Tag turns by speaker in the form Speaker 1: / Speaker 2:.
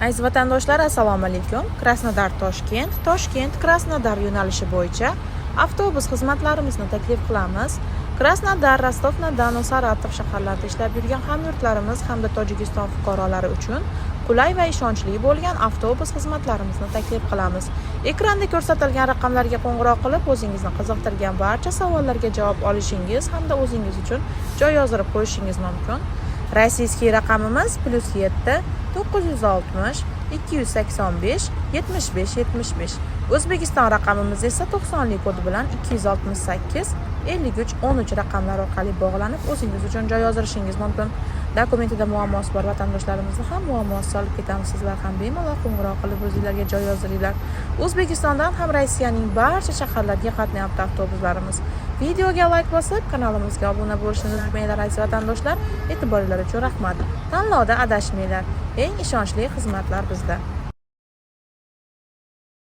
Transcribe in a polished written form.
Speaker 1: Aziz vatandoshlar, assalomu alaykum. Krasnodar Toshkent, Toshkent Krasnodar yo'nalishi bo'yicha avtobus xizmatlarimizni taklif qilamiz. Krasnodar, Rostov na Donu, Saratov shaharlarida ishlab yurgan hamyurtlarimiz hamda Tojikiston fuqarolari uchun qulay va ishonchli bo'lgan avtobus xizmatlarimizni taklif qilamiz. Ekranda ko'rsatilgan raqamlarga qo'ng'iroq qilib, o'zingizni qiziqtirgan barcha savollarga javob olishingiz hamda o'zingiz uchun joy yozdirib qo'yishingiz mumkin. Российский raqamimiz +7 960 285 75 75. O'zbekiston raqamimiz esa 90 lik kodi bilan 268 53 13 raqamlari orqali bog'lanib, o'zingiz uchun joy yozdirishingiz mumkin. Dokumentida muammosi bor vatandoshlarimizni ham muammosi olib ketamiz. Sizlar ham bemalol qo'ng'iroq qilib, o'zinglarga joy yozdiringlar. O'zbekistondan ham Rossiyaning barcha shaharlariga qatnayapti avtobuslarimiz. Videoga layk bosib, kanalimizga obuna bo'lishni unutmanglar, aziz vatandoshlar. E'tiboringlar uchun rahmat. Tanlovda adashmanglar. Eng ishonchli xizmatlar bizda.